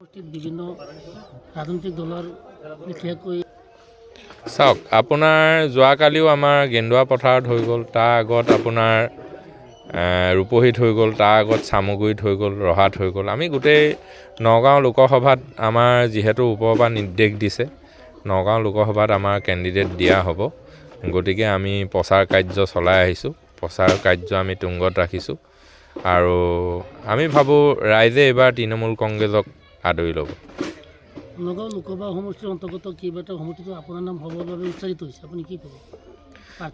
বিভিন্ন ৰাজনৈতিক দলৰ বিশেষকৈ চাওক, আপোনাৰ যোৱাকালিও আমাৰ গেন্দুৱা পথাৰত হৈ গ'ল, তাৰ আগত আপোনাৰ ৰূপহীত হৈ গ'ল, তাৰ আগত চামগুৰিত হৈ গ'ল, ৰহাত হৈ গ'ল। আমি গোটেই নগাঁও লোকসভাত আমাৰ যিহেতু ওপৰৰ পৰা নিৰ্দেশ দিছে, নগাঁও লোকসভাত আমাৰ কেণ্ডিডেট দিয়া হ'ব। গতিকে আমি প্ৰচাৰ কাৰ্য চলাই আহিছোঁ, প্ৰচাৰ কাৰ্য আমি তুংগত ৰাখিছোঁ আৰু আমি ভাবোঁ ৰাইজে এইবাৰ তৃণমূল কংগ্ৰেছক আদৰি ল'ব। নগাঁও লোকসভা সমষ্টিৰ অন্তৰ্গত কেইবাটাও সমষ্টিত আপোনাৰ নাম সবলভাৱে উচ্চাৰিত হৈছে, আপুনি কি ক'ব?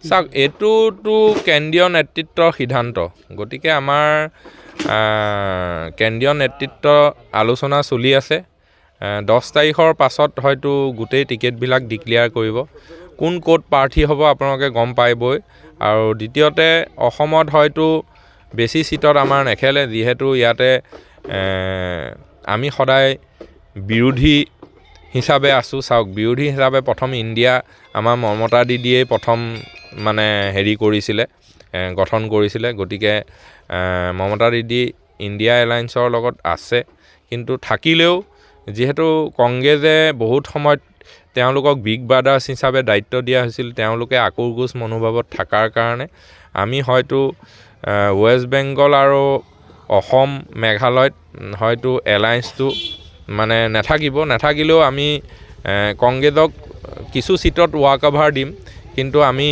চাওক, এইটোতো কেন্দ্ৰীয় নেতৃত্বৰ সিদ্ধান্ত। গতিকে আমাৰ কেন্দ্ৰীয় নেতৃত্ব আলোচনা চলি আছে। 10 তাৰিখৰ পাছত হয়তো গোটেই টিকেটবিলাক ডিক্লেয়াৰ কৰিব, কোন ক'ত প্ৰাৰ্থী হ'ব আপোনালোকে গম পাইবই। আৰু দ্বিতীয়তে অসমত হয়তো বেছি চিটত আমাৰ নেখেলে, যিহেতু ইয়াতে আমি সদায় বিৰোধী হিচাপে আছোঁ। চাওক, বিৰোধী হিচাপে প্ৰথম ইণ্ডিয়া আমাৰ মমতা দিদিয়েই প্ৰথম মানে হেৰি কৰিছিলে, গঠন কৰিছিলে। গতিকে মমতা দিদি ইণ্ডিয়া এলায়েন্সৰ লগত আছে, কিন্তু থাকিলেও যিহেতু কংগ্ৰেছে বহুত সময়ত তেওঁলোকক বিগ ব্ৰাদাৰ্ছ হিচাপে দায়িত্ব দিয়া হৈছিল, তেওঁলোকে আকোৰগোজ মনোভাৱত থকাৰ কাৰণে আমি হয়তো ৱেষ্ট বেংগল আৰু অসম মেঘালয়ত হয়তো এলায়েন্সটো মানে নাথাকিব। নাথাকিলেও আমি কংগ্ৰেছক কিছু চিটত ৱাক অভাৰ দিম, কিন্তু আমি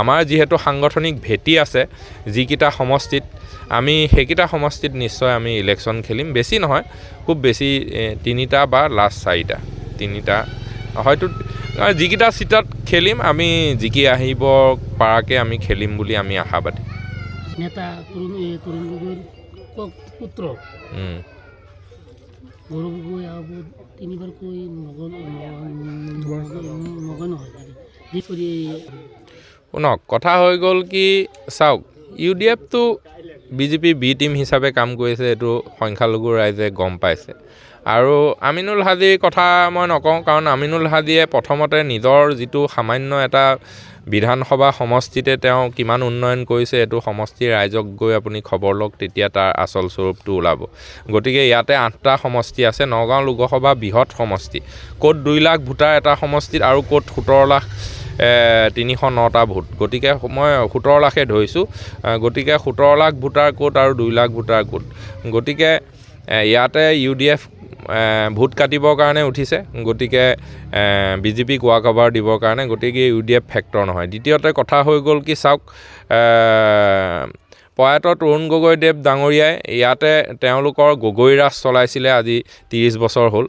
আমাৰ যিহেতু সাংগঠনিক ভেটি আছে যিকেইটা সমষ্টিত, আমি সেইকেইটা সমষ্টিত নিশ্চয় আমি ইলেকশ্যন খেলিম। বেছি নহয়, খুব বেছি 3টা বা লাষ্ট 4টা, 3টা হয়তো যিকেইটা চিটত খেলিম আমি জিকি আহিব পৰাকৈ আমি খেলিম বুলি আমি আশাবাদী। নেতা তৰুণ গগৈৰ পুত্ৰ গৌৰৱ গগৈ আৰু তিনিবাৰকৈ নগৈ নহয়। শুনক, কথা হৈ গ'ল কি, চাওক, ইউ ডি এফটো বিজেপি বি টিম হিচাপে কাম কৰিছে, এইটো সংখ্যালঘু ৰাইজে গম পাইছে। আৰু আমিনুল হাজিৰ কথা মই নকওঁ, কাৰণ আমিনুল হাজিয়ে প্ৰথমতে নিজৰ যিটো সামান্য এটা বিধানসভা সমষ্টিতে তেওঁ কিমান উন্নয়ন কৰিছে, এইটো সমষ্টিৰ ৰাইজক গৈ আপুনি খবৰ লওক, তেতিয়া তাৰ আচল স্বৰূপটো ওলাব। গতিকে ইয়াতে 8টা সমষ্টি আছে, নগাঁও লোকসভা বৃহৎ সমষ্টি, ক'ত 2 লাখ ভোটাৰ এটা সমষ্টিত আৰু ক'ত 17 লাখ 309টা ভোট। গতিকে মই 17 লাখে ধৰিছোঁ, গতিকে 17 লাখ ভোটাৰ ক'ত আৰু 2 লাখ ভোটাৰ ক'ত। গতিকে ইয়াতে ইউ ডি এফ ভোট কাটিবৰ কাৰণে উঠিছে, গতিকে বিজেপিক ৱাক অভাৰ দিবৰ কাৰণে, গতিকে ইউ ডি এফ ফেক্টৰ নহয়। দ্বিতীয়তে কথা হৈ গ'ল কি, চাওক, প্ৰয়াত তৰুণ গগৈদেৱ ডাঙৰীয়াই ইয়াতে তেওঁলোকৰ গগৈ ৰাজ চলাইছিলে, আজি 30 বছৰ হ'ল।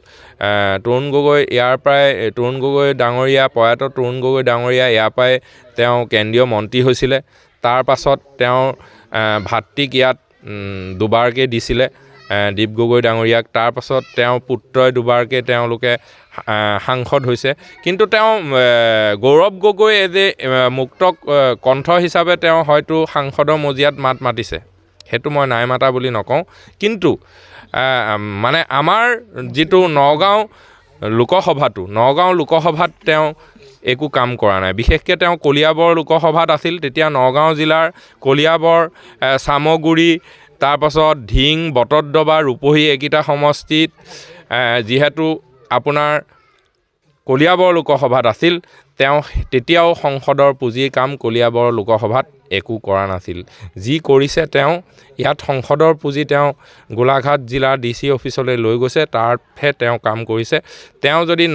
তৰুণ গগৈ ইয়াৰ পৰাই, তৰুণ গগৈ ডাঙৰীয়া, প্ৰয়াত তৰুণ গগৈ ডাঙৰীয়া ইয়াৰ পৰাই তেওঁ কেন্দ্ৰীয় মন্ত্ৰী হৈছিলে। তাৰ পাছত তেওঁৰ ভাতৃক ইয়াত দুবাৰকৈ দিছিলে, দীপ গগৈ ডাঙৰীয়াক। তাৰপাছত তেওঁৰ পুত্ৰই দুবাৰকৈ তেওঁলোকে সাংসদ হৈছে। কিন্তু তেওঁ গৌৰৱ গগৈ এজ এ মুক্ত কণ্ঠ হিচাপে তেওঁ হয়তো সাংসদৰ মজিয়াত মাত মাতিছে, সেইটো মই নাই মাতা বুলি নকওঁ। কিন্তু মানে আমাৰ যিটো নগাঁও লোকসভাটো, নগাঁও লোকসভাত তেওঁ একো কাম কৰা নাই। বিশেষকৈ তেওঁ কলিয়াবৰ লোকসভাত আছিল, তেতিয়া নগাঁও জিলাৰ কলিয়াবৰ, চামগুৰি, তাৰপাছত ঢিং, বটদ্ৰৱা, ৰূপহী এইকেইটা সমষ্টিত যিহেতু আপোনাৰ কলিয়াবৰ লোকসভাত আছিল, তেওঁ তেতিয়াও সংসদৰ পুঁজিৰ কাম কলিয়াবৰ লোকসভাত একো কৰা নাছিল। যি কৰিছে তেওঁ ইয়াত সংসদৰ পুঁজি তেওঁ গোলাঘাট জিলাৰ ডি চি অফিচলৈ লৈ গৈছে, তাৰহে তেওঁ কাম কৰিছে। তেওঁ যদি